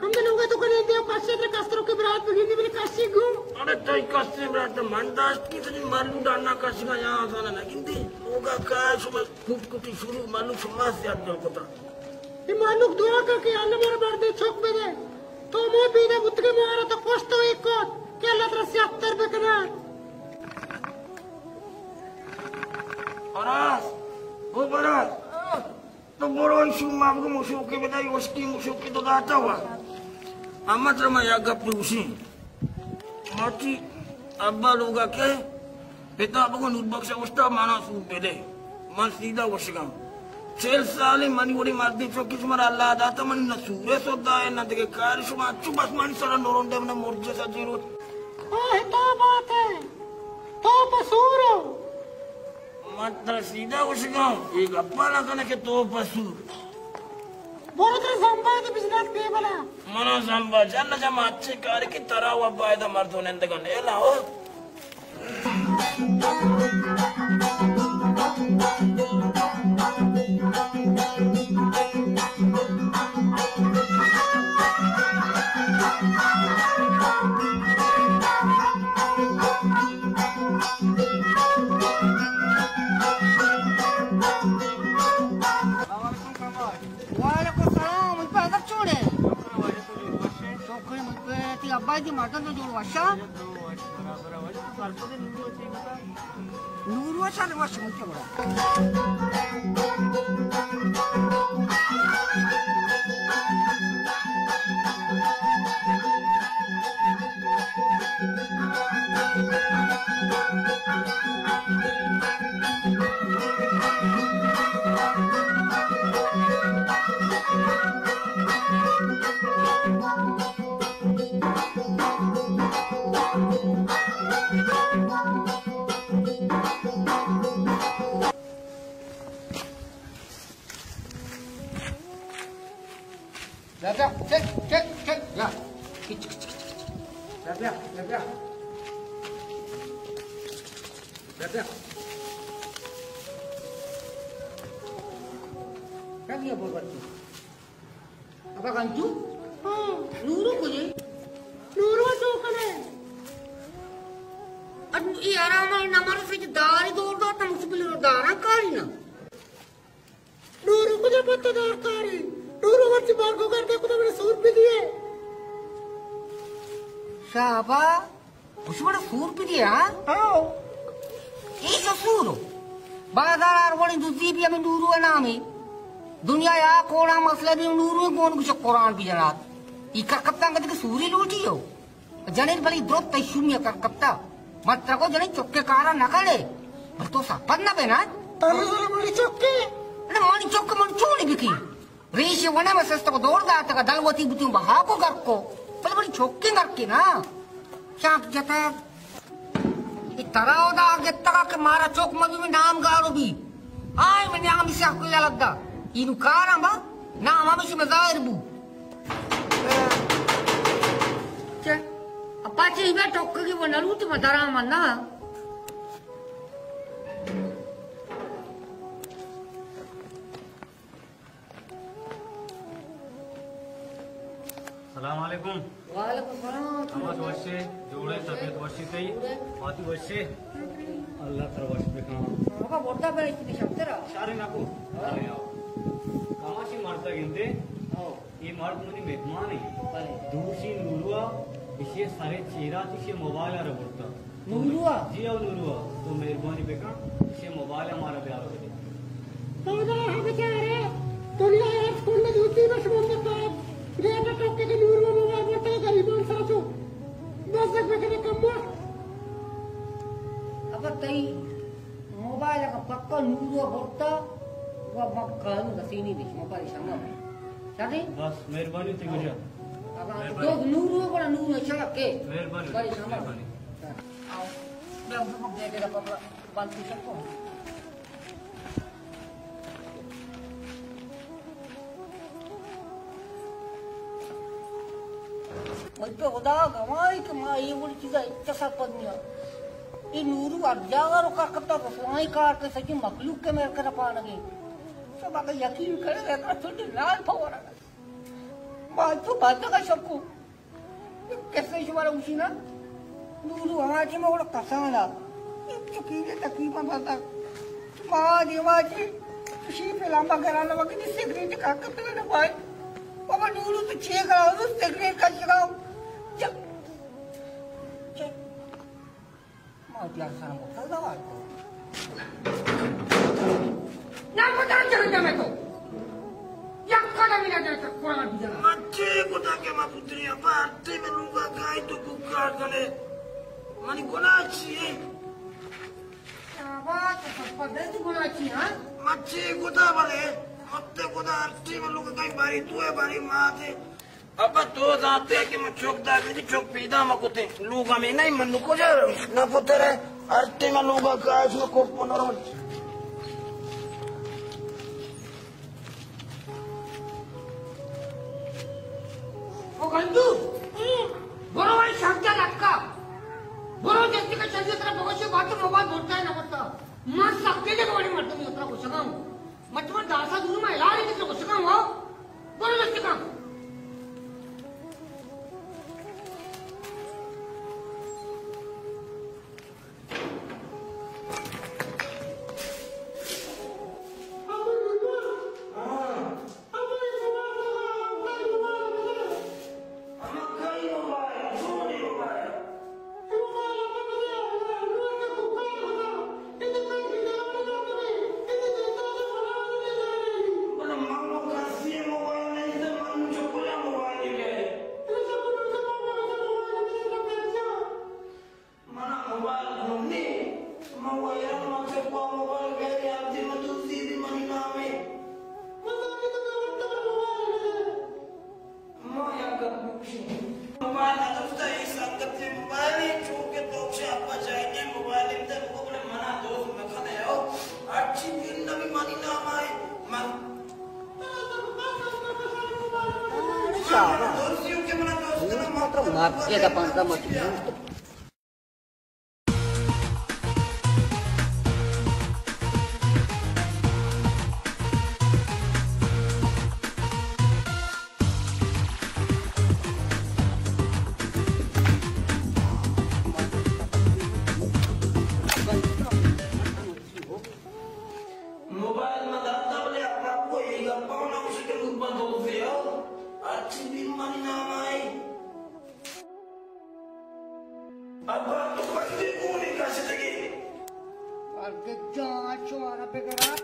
ہمدا لوگا تو کنے دیو کاشی تر کسترو کے برات بگیندی بلے کاشی گو۔ ارے تئی کستے برات من داشت کی تجی مالو ڈانا کاشی کا یہاں آسانا نہ گندی۔ لوگا کا شما کٹ کٹی شروع مالو شما سے اڈل کتا۔ اے مالوک دعا کا کہ اللہ مارا مردے چک بدے۔ تو مو پیدا بوتگے مارا تو کشت و ایک کت کہ اللہ ترا سیاہ تر بکنا۔ براس، او براس، تو برو ایشو ما بگو مشوکے بدائی وشکی مشوکے تو داتا ہوا۔ اما ترا ما یا گپ گوشی۔ ماتی ابا لوگا کہ پتا بگو نور بخش اوشتا مانا سور بدے۔ من سیدھا وشگاں۔ چل سال منی وڑی مردی چوکی شمارا اللہ داتا منی نہ سورے سودا ہے نہ دگے کار شما چو بس منی سرا نورون دے منی مرجے سجی روچ۔ آہ، تو بات ہے۔ تو پسور ہو۔ من ترا سیدھا گوشگاں، اے گپا نہ کنے کہ تو پسو۔ برو ترا زمبا دے بزنس بے بلا۔ منا زمبا جن جم اچھے کار کی ترا و بایدہ مردو نندگن۔ اے لاؤ۔ وعلیکم السلام، من پہ ادب چوڑے۔ شکر من پہ تی ابا دی مردم تو جوڑ وشا۔ نور وشا وش من کے بڑا۔ بیا، بیا، چل، چل، چل، بیا۔ کچ، کچ، کچ، کچ۔ بیا، بیا، بیا، بیا۔ بیا، بیا۔ کیا کیا بول بچے؟ ابا گنجو؟ ہاں۔ نورو کجے؟ نورو تو کنے؟ اب یہ آرام ہے، نمر سے داری دور دو، تم اس بلو دارا کاری نا۔ نورو کجا پتہ دار کاری؟ نورو مرچی بانکو کر دے، خدا میرے سور پہ دیے۔ شابا، خوش بڑا سور پہ دیے، ہاں؟ ہاں۔ ایشو سورو۔ بازار آر وڑی دزی بھی ہمیں نورو نامی۔ دنیا یا کوڑا مسئلہ بھی نورو گون کچھ قرآن بھی جنات۔ ای کرکتاں کدی کہ سوری لوٹی ہو۔ جنین بلے درست تئی شومی ءَ کر کپتا۔ من ترا گو جنین چکے کارا نہ کنے۔ بل تو سرپد نہ بے نا۔ ترا ذرا منی چکے۔ نہ منی چک من چونی بکی۔ ریش ونے میں سستو دور داتا دل وتی بتیوں بہا کو گرکو۔ بل منی چکے گرکے نا۔ چاک جتا۔ اے ترا ادا گتگا کہ مارا چک مبی میں نام گارو بی۔ آئے میں نام اسے کوئی الگ دا۔ اینو کارا با نام ہمیشہ میں ظاہر بو۔ چہ، اپا چہ ایبا ٹوکگی و نلوٹی ما درام نہ۔ سلام علیکم۔ وعلیکم السلام۔ کماش وشے، جوڑے، طبیعت وشی تئی؟ جوڑے۔ ماتی وشے؟ اللہ تر وش بکن۔ بابا، مردہ بے اتنی شمترا۔ شارے نکو۔ ہاں۔ ارے آؤ۔ کماشی مردہ گندے؟ آؤ۔ اے مرد منی مہمان انت۔ بلے۔ دوشی نورو ءَ ایشی ءِ سر ءِ چیرا چہ ایشی ءِ موبائل ءَ را برتگ۔ نورو ءَ؟ جی او نورو ءَ، تو مہربانی بکن، ایشی ءِ موبائل ءَ مارا بیار بدے۔ تو دا ہم بیچارے، دنیا ءِ ہر کنڈ دوتی بس من کا، ریٹ ٹوکے کہ نورو ءَ موبائل برتگ، غریبان سرا چو بزگ بکنے کم۔ ابا تئی موبائل اگاں پکا نورو ءَ برتا، و ما قانون رسینی دے، شما پریشان مہ بے۔ شریں؟ بس، مہربانی تئی گوشا۔ اگاں مہربانی۔ تو نورو ءَ گڑا نورو ءَ چلا کے۔ مہربانی، پریشان مہ بے۔ مہربانی۔ آؤ۔ میں ہم دے دے پکا بند کر سکو۔ من پہ خدا گواہ کہ ما اے وڑ چیزا ہچ سرپد نیاں۔ اے نورو ہر جاگہ رو کر کپتا، رسوائی کار کے سجی مخلوق کے میر کر پانگے۔ تو باقی یقین کرے، اگر تو نال پورا۔ ما تو بندہ کا شکو۔ کسے شمارا گوشی نا؟ نورو ہما ٹیم ءَ گڑا کسان ءَ۔ چکیرے تقریباً بزگ۔ ما دیما چی شیف لمبا گرانا وقتی سگریٹ کا کپتگا نہ پائے۔ بابا نورو تو چے کرا، تو سگریٹ کشگا۔ چل۔ چل۔ ما دیار سرم کو سزا وار کو۔ نہ پتہ چلتا میں تو۔ یک قدم ہی نہ جاتا، قرآن کی جگہ۔ مچے کتا کہ ما پتری ابا ہر ٹیم ءَ لوگا کائی تو کوکار کنے۔ منی گناہ چی ہے؟ شاباش، سب پر دے تو گناہ چی، ہاں؟ مچے کتا بلے، متے کتا ہر ٹیم ءَ لوگا کائی باری تو ہے، باری مات ہے۔ ابا تو زانتے کہ من چوک داگنی چوک پیدا مکتے۔ لوگا میں نہیں من کجا نہ پتر ہے۔ ہر ٹیم ءَ لوگا کاش میں کو پنر۔ او گندو، برو وای شمتا لٹکا۔ برو جستی کا چلتے ترا بگوشے بات موبائل بولتا ہے نہ کرتا۔ من سکتے دے بڑی مردم اترا کو سگاؤں۔ مچ من داسا دور ما علاج کی تو گوشگا ہوا۔ برو دست کن۔ منا موبائل گون نی، ما ویران ما چپا موبائل بیاری آتی ما دوزی دی منی نامے۔ ما یک گپ گوشی۔ موبائل نہ دوستا، اے سنگتی موبائل ہے، چونکہ تو چے ابا جائینے موبائل انت، بگو بلے منا دوست مکنے ہو۔ ہرچی دن نبی منی نام آئے، من شاباش۔ دوستی ہو کہ منا دوست نہ، ما مطلب مار کے دا پاندا مچ۔ موبائل ما داتا بلے ابا کو اے گپا نہ گوشی کہ نور بند ہو گیا۔ اچھی دن منی نام آئی۔ ابا تو پنجے گونے کشتگی۔ مرد جان چوارا بگرا